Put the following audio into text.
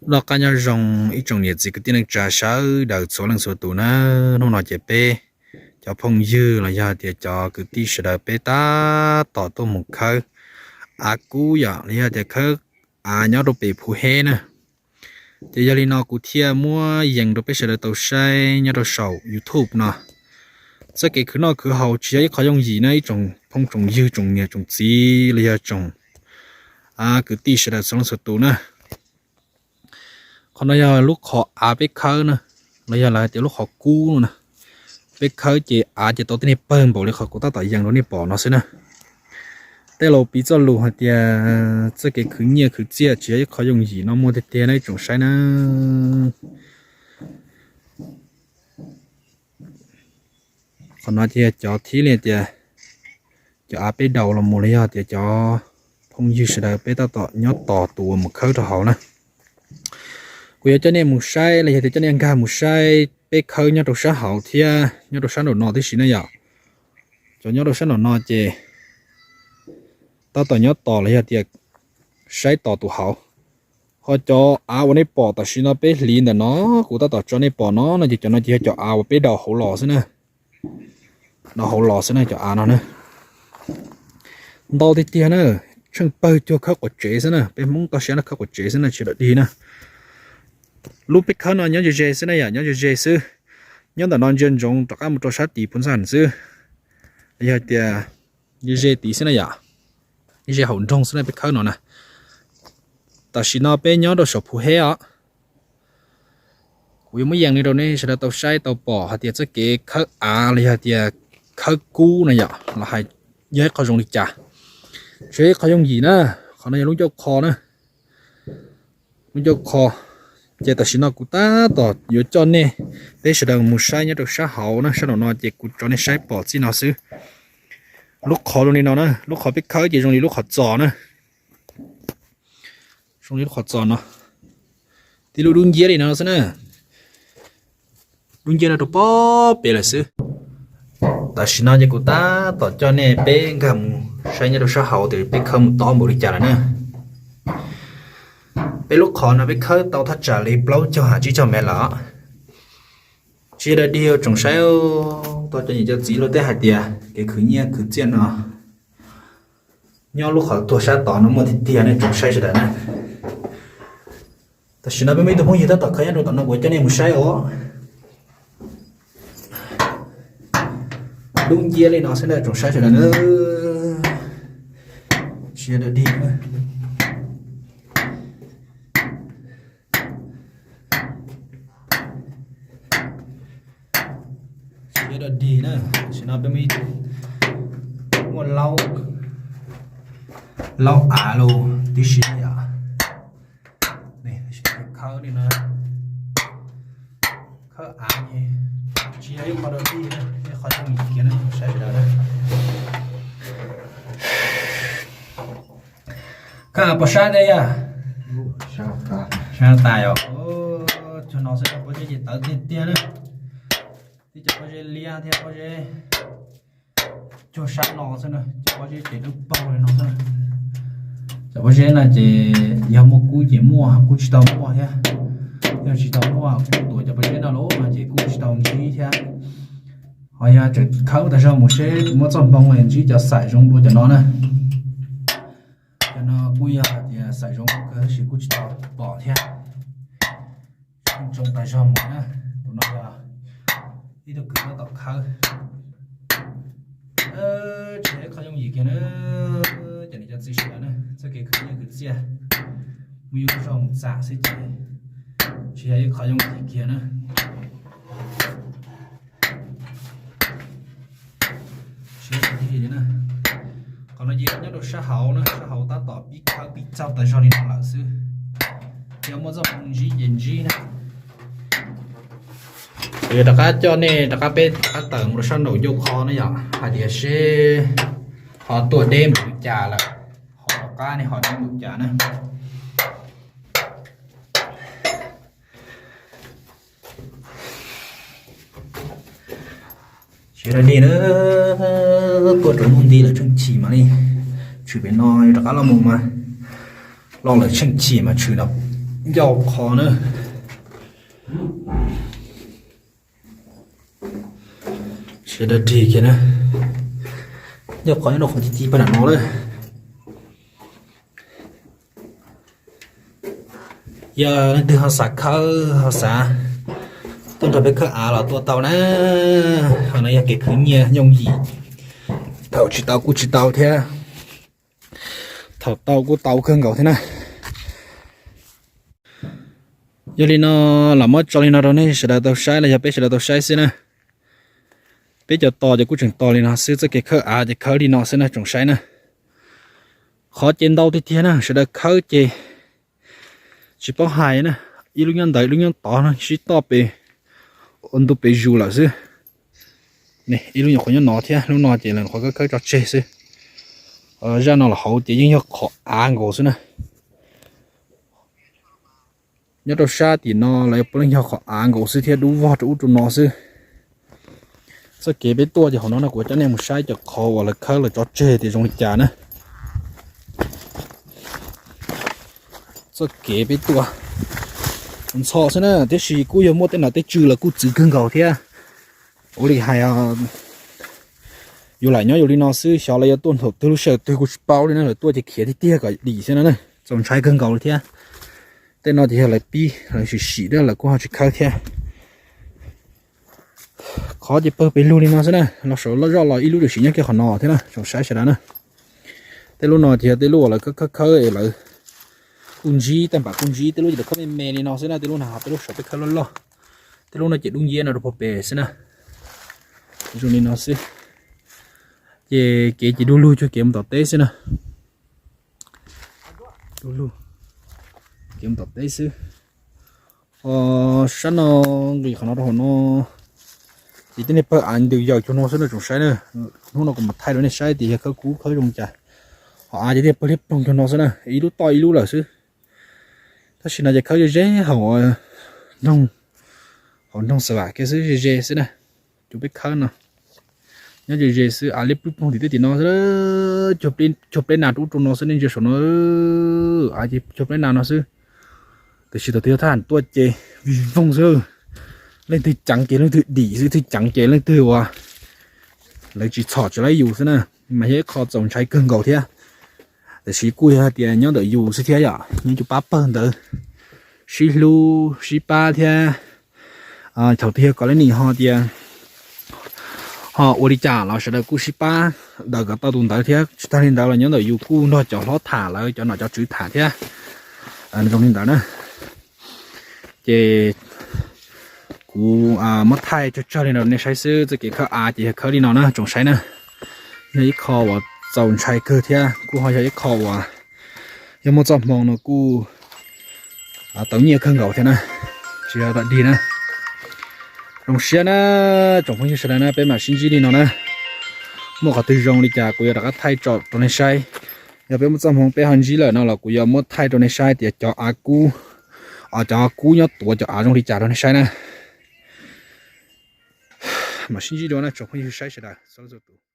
Noj qab nyob zoo ib tsoom niam txiv kwv tij neej tsa sawv daws txhua leej txhua tus na. Hnub no ces peb cov phooj ywg los yog tias cov kwv tij sawv daws peb tab tom tuaj mus khawb av kub yom, los yog tias khawb av nyob rau pem Phu Heb na. Ces yog li no kuv thiaj muab yees rau peb sawv daws tau saib nyob rau saum YouTube no. Txoj kev khwv noj khwv haus tsis yog ib qho yooj yim na ib tsoom phooj tsoom ywg tsoom niam tsoom txiv los yog tsoom kwv tij sawv daws txhua leej txhua tus na. Qhov no yog lub qhov av peb khawb na, los yog lawv hais tias lub qhov kub no na. Peb khawb ces av ces tau tej niag pawg npaum li qhov kuv tab tom yees rau nej pom no xwb na. Tej laus piv txoj lus hais tias txoj kev khwv nyiaj khwv txiaj tsis yog ib qho yooj yim no muaj tiag tiag na ib tsoom saib na. Qhov no ces yog cov thib li tias cov av peb daus los mus los yog tias cov phooj ywg sawv daws peb tab tom nyob tos tus uas mus khawb rau hauv na. Kuv yuav coj nej mus saib los yog tias coj nej nkag mus saib peb khawb nyob rau sab hauv thiab nyob rau sab nraum no tib si na yom. Cov nyob rau sab nraum no ces tab tom nyob tos los yog tias saib tos tus hauv. Ho cov av uas nej pom tam sim no peb hliv ntawm no, kuv tab tom tso nej pom no no ces cov no ces yog cov av uas peb daus hauv los xwb na. Daus hauv los xwb na cov av no na. Ntau tiag tiag na, tsheej pawg cuag khawb quav tsev xwb na, peb Hmoob toj siab no khawb quav tsev xwb na tsis dog dig na. Lub peb khawb no nyob ze ze xwb na yom, nyob ze ze xwb. Nyob ntawm no ntsia ntsoov rov qab mus rau sab tid Phu Ntxaj xwb. Yog tias ze ze tid xwb na yom, ze hauv nroog xwb na peb khawb no na. Tam sim no peb nyob rau saum Phu Heb os. Kuv yuav muab yees li rau nej sawv daws tau saib tau pom hais tias txoj kev khawb av los yog tias khawb kub no yom los hais yog ib qho zoo li cas. Tsis yog ib qho yooj yim na, qhov no yog lub ncauj qho na. Lub ncauj qho. Ces tam sim no kuv tab tom yuav coj nej peb sawv daws mus saib nyob rau sab hauv na, sab nraum no ces kuv tso nej saib pom txij no xwb. Lub qhov zoo li no na, lub qhov peb khawb ces zoo li lub qhov txos na. Zoo li lub qhov txos no, tib lub dub nciab li no xwb na. Dub nciab no rau pob pem lawm xwb. Tam sim no ces kuv tab tom coj nej peb nkag mus saib nyob rau sab hauv tias peb khawb mus tob npaum li cas lawm na. Peb lub qhov no peb khawb tau thaj tsam li plaub caug ha tsib caug mev lawm. Tsis yog dog dig tsoom saib, tau cov niam cov txiv luag tej hais tias kev khwv nyiaj khwv txiaj no nyob lub qhov tuag sab tod no muaj tiag tiag nej tsoom saib sawv daws na. Tam sim no peb muaj ib tug phooj ywg tab tom khawb nyob rau tom no kuv coj nej mus saib os. Dub nciab li no xwb na tsoom saib sawv daws na. Tsis yog dog dig. Tsis yog dog dig na, tam sim no peb muaj ib tug muaj laub, laub av los tib si yom. Khawb li no, khawb av tsis yog ib qho dog dig, ib qho yooj yim kiag na saib sawv daws na. Koj pom sab tiag yog? Sab tas yom. Cov no xwb pob zeb ces tawv tiag tiag na. Tib cov pob zeb liab thiab pob zeb cuag sab no xwb na, cov pob zeb ces dawb paug li no xwb. Cov pob zeb no ces yog muaj kub ces muaj, kub tsis tau muaj thiab. Yog tsis tau muaj kub tuav cov pob zeb no los no ces kub tsis tau ntsib thiab. Ho yog tseem khawb tas zog mus seb muab txoj hmoo ntsib cov xaim zoo dua cov no na. Cov no kuj yog hais tias xaim zoo kawg tab sis kuj tsis tau pom thiab. Tsoo tas zog mus na. Tus no yog ib tug kwv tab tom khawb. Tsis yog ib qho yooj yim kiag na. Cov niam cov txiv sawv daws na, txoj kev khwv nyiaj khwv txiaj muaj ib zog mus txam xwb ces tsis yog ib qho yooj yim kiag na. Qhov no ces nyob rau sab hauv na, sab hauv tab tom pib khawb pib txaug tas zog li no lawm xwb. Yog muaj txoj hmoo ntsib ces ntsib na. Kuv yuav rov qab coj nej rov qab peb rov qab tawm mus rau sab nraum ncauj qho na yom, hais tias seb ho tuaj deb npaum li cas lawm, ho rov qab ne ho deb npaum li cas na. Tsis yog dog dig na, tuaj rau hnub nti lawm tsheej chim mam li tshwm pem no, yuav rov qab los mus mas los lawm tsheej chim mas tshwm no. Ncauj qhov na, sawv daws dig kiag na. Ncauj qhov nyob rau qhov ci ci pag nram no lawm. Yog leej twg ho xav khawb ho xav tuaj nrog peb khawb av los tuaj tau na. Ho no yog kev khwv nyiaj yooj yim, thaum tsis tau kuj tsis tau thiab, thaum tau kuj tau kawg nkaus thiab na. Yog li no los muab tso li no rau nej sawv daws tau saib los yog peb sawv daws tau saib xwb na. Peb cov tos ces kuj tseem tos li no xwb, txoj kev khawb av ces khawb li no xwb na tsoom saib na. Qhov ces ntau tiag tiag na, sawv daws khawb ces tsis paub hais na, ib lub nyob ntawd ib lub nyob tod no sib toj pem, ua ntu pem zus lawm xwb. Ib lub nyuam qhuav nyob no thiab, lub no ces lawv qhuav khawb khawb tso tseg xwb. Zaj no los hauv ces yeej yog qhov av nkaus xwb na. Nyob rau sab tim no lawv puav leej yog qhov av nkaus xwb thiab dub vog rau ub rau no xwb. Txoj kev peb tuaj ces hauv no no kuv coj nej mus saib cov qhov uas lawv khawb lawv tso tseg tias zoo li cas na. Txoj kev peb tuaj ntxhov xwb na, tiam sis kuj yog muaj tej nom tej tswv lawv kuj txwv kawg nkaus thiab. Ua li hais, yus lam nyob yus li no xwb, xyov lawv yuav tuaj thaum twg lub sij hawm twg kuj tsis paub li na, lawv tuaj ces khiav tiag tiag kom dim xwb no na, txaus ntshai kawg nkaus li thiab. Tej no ces yog lawv pib lawv sim sim thiab lawv kuj ho tsis khawb thiab. Qhov ces pawg pes lug li no xwb na, los saum loj zoj los ib lub tam sim nyob kiag qhov no thiab na tsoom saib sawv daws na. Tej lub no ces yog tej lub uas lawv khawb khawb khawb es lawv kuj ntsib, tej npam kuj ntsib, tej lub ces lawv khawb me me li no xwb na, tej lub no ho tej lub saum peb khawb loj loj. Tej lub no ces dub nciab no rau puag pem xwb na. Zoo li no xwb. Ces kev ces du lug cuag kev mus tom teb xwb na. Du lug kev mus tom teb xwb. Ho sab no nqis qhov no rau hauv no, ces tej niag pawg av ntws yaws cuag no xwb na tsoom saib na. Hnub no kuv mam thaij rau nej saib tias yog khawb kub khawb zoo cas. Ho av ces tej pawg liab ploog cuag no xwb na, ib lub toj ib lub lawm xwb. Tab sis no ces khawb ze ze hauv nroog, hauv nroog Xav Vam kiag xwb, ze ze xwb na. Cov peb khawb no nyob ze ze xwb, av liab ploog tim tej tim no xwb, cuag pleb nas rau ub rau no xwb, nej ntsia saum no, av ces cuag pleb nas no xwb. Tiam sis thaum twg yog thab ham tuaj ces vij voog xwb, leej twg ceev ces leej twg dim xwb, leej twg ceev ces leej twg ua, lawv tsis txhom tsis laib yus xwb na. Mas yog ib qho txaus ntshai kawg nkaus thiab. Tiam sis kuj yog hais tias nyob ntawm yus xwb thiab yom, nyob cov pab pawg ntawd sib hlub sib pab thiab. Thaum twg yog kom leej nim ho tias ho ua li cas los sawv daws kuj sib pab daws kom tau tus ntawd thiab. Tsis tag li ntawd los nyob ntawm yus kuj nrog cov hlob tham lawv cov nom cov tswv tham thiab. Zoo li ntawd na. Ces kuv muab thaij tsawg tsawg li no nej saib xwb, txoj kev khawb av ces yog khawb li no na tsoom saib na. Yog ib qho uas txaus ntshai kawg thiab kuj ho yog ib qho uas yog muaj txoj hmoo no kuj tau nyiaj kawg nkaus thiab na, tsis yog dag dig na. Zoo siab na, tsoom phooj ywg sawv daws na, peb mam sib ntsib li no na. Muaj qhov twg zoo li cas kuv yuav rov qab thaij tso rau nej saib. Yog peb muaj txoj hmoo peb ho ntsib lawm no los kuv yuav muab thaij rau nej saib tias cov av kub, cov av kub nyob tuav cov av zoo li cas rau nej saib na. Mam sib ntsib dua na tsoom phooj ywg saib sawv daws.